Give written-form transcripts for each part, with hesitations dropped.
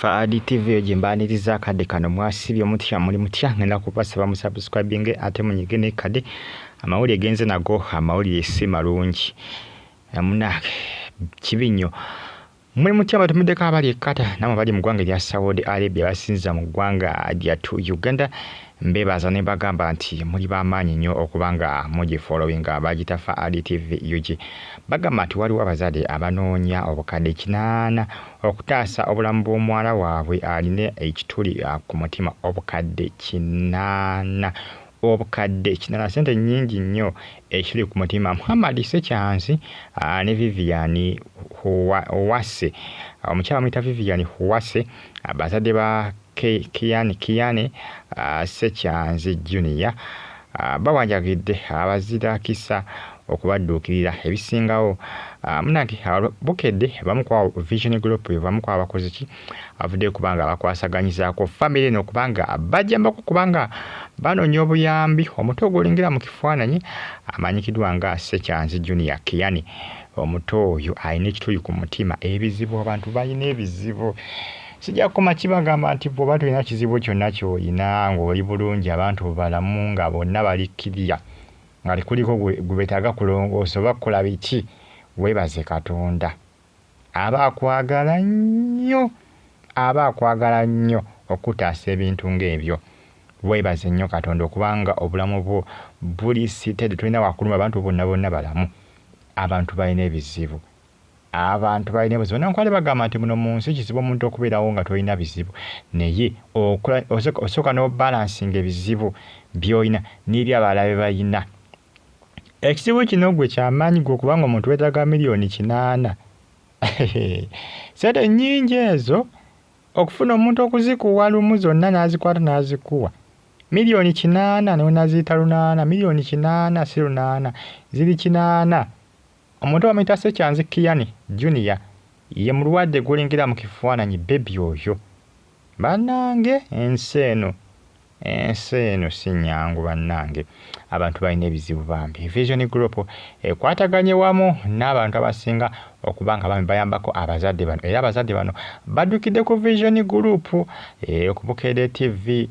Faadi TV gye mbaaniriza akadde kano. Mwasibye mutya? Muli mutya? Ngenda kubasaba musubscribinge ate munyige n'ekkadde. Amawulire genze nago, amawulire si malungi munange, kibi nnyo. Muli mutya? Batumiddeko abali e Qatar, namwe bali mu ggwanga erya Saudi Arabia, basinza mu ggwanga lyattu Uganda. Mbeebaza ne mbagamba nti muli b'amaanyi nnyo okuba nga mugifollowinga. Bagita Faadi TV UG. Bagamba nti waliwo abazadde abanoonya obukadde 8 okutaasa obulamu bw'omuwala waabwe alina ekituli ku mutima. Obukadde 8, obukadde 8, sente nnyingi nnyo. Ekituli ku mutima, Muhammad Sekyanzi ne Vivian Huwase, omukyala bamuyita Vivian Huwase, bazadde ba Kiane Sekyanzi Junior, bawanjagidde abazirakisa okubadduukirira. Ebisingawo munange, Bukedde bamu kwa Vision Group, bamu kwa abakozi ki avuddeyo kubanga bakwasaganyizaako famire eno kubanga bajjambako kubanga banoonya obuyambi. Omuto gw'olengera mu kifaananyi amanyikiddwa nga Sekyanzi Junior Kiani, omuto oyo alina ekituli ku mutima. Ebizibu, abantu balina ebizibu. Sijja kukoma kibagamba nti bw'oba tolina kizibu kyonna ky'olina, ng'oli bulungi, abantu balamu, nga bonna bali kiriya, nga tekuliko gwe beetaaga kulongoosa oba kukola biki, weebaze Katonda. Aba akwagala nnyo, aba akwagala nnyo okutaasa ebintu ng'ebyo. Weebaze nnyo Katonda okubanga obulamu bwo buli steady, tolina wakuluma, abantu bonna bonna balamu. Abantu balina ebizibu, abantu balina ebizibu. Nankubadde bagamba nti muno mu nsi kizibu omuntu okubeerawo nga tolina bizibu, naye osooka n'obalancinga ebizibu by'olina n'eri abalala bye balina. Ekizibu kino gwe kyamaanyi gwe okubanga omuntu weetaaga miliyoni 8, sente nnyingi ezo okufuna omuntu okuzikuwa lumu zonna n'azikwata n'azikuwa. Miliyoni 8 nonaziyita 800, miliyoni 8 si 800, ziri 8. Omuntu bamuyita Sekyanzi Kiyani Junior, ye mulwadde gw'olengera mu kifaananyi, baby oyo. Bannange, ensi eno, ensi eno si nnyangu bannange, abantu balina ebizibu bambi. Vision Group ekwataganye wamu n'abantu abasinga okuba nga bambi bayambako abazadde bano, era abazadde bano baddukidde ku Vision Group, ku Bukedde TV,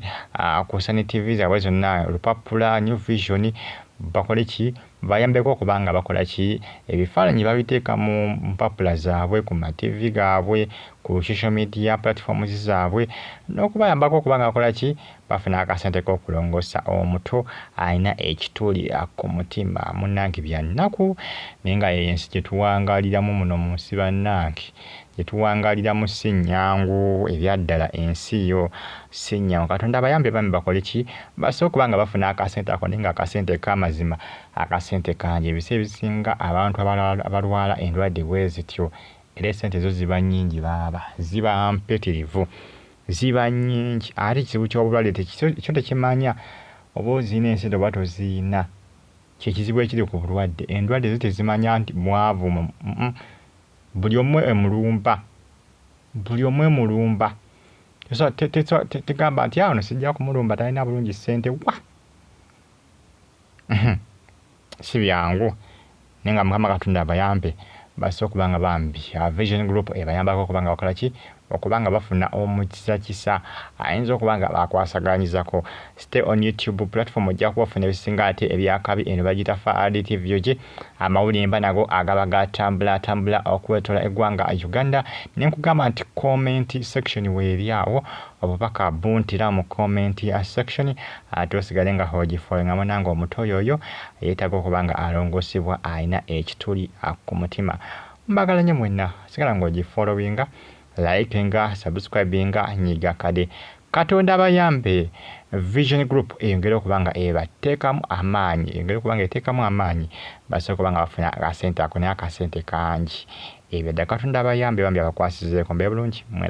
ku Sun TV zaabwe zonna, Lupapula, New Vision, bakole ki? Bayambeko okuba nga bakola ki? Ebifaananyi babiteeka mu mpapula zaabwe, ku ma TV gaabwe, ku social media platforms zaabwe, n'okubayambako okuba nga bakola ki? Bafuna akasente k'okulongoosa omuto alina ekituli ku mutima. Munnange, bya nnaku, naye nga yeyo ensi gye tuwangaaliramu. Muno mu nsi bannange gye tuwangaaliramu si nnyangu, ebyaddala ensi yo si nnyangu. Katonda abayambe bambi bakole ki? Basobole okuba nga bafuna akasente ako, naye nga akasente k'amazima, akasente kangi. Ebiseera ebisinga abantu abalwala endwadde bwe zityo, era esente zo ziba nnyingi baaba, ziba mpitirivu, ziba nnyingi. Ate ekizibu ky'obulwadde kyo tekimanya oba ozirina ensente oba toziyina. Kyekizibu ekiri ku bulwadde, endwadde zo tezimanya nti mwavu, buli omu emulumba, buli omu emulumba. Tegamba nti ono sijja kumulumba, talina bulungi ssente wa. Si byangu, naye nga Mukama Katonda abayambe basobole okuba nga bambi Vision Group ebayambako okuba nga bakola ki? Okuba nga bafuna omukisakisa ayinza okuba nga bakwasaganyizako. Stay on YouTube platform, ojja kuba ofuna ebisinga ate ebyakabi. Eno bagiyita Faadi TV UG. Amawulire mba nago agaba gatambula tambula okwetola eggwanga Uganda. Ne nkugamba nti comment section weeri awo, obubaka buntira mu comment section, ate osigale nga ogifollowinga. Munange, omuto oyo oyo yeetaaga okuba nga alongoosebwa, alina ekituli ku mutima. Mbagala nnyo mwenna, sigala ng'ogifollowinga, likinga, subscribinga, nyiga kade. Katonda abayambe, Vision Group eyongere okuba nga ebateekamu amaanyi, eyongere okuba nga eteekamu amaanyi, basobole okuba nga bafuna akasente ako, naye akasente kangi ebyo dda. Katonda abayambe bambi, abakwasizeeko. Mbeere bulungi.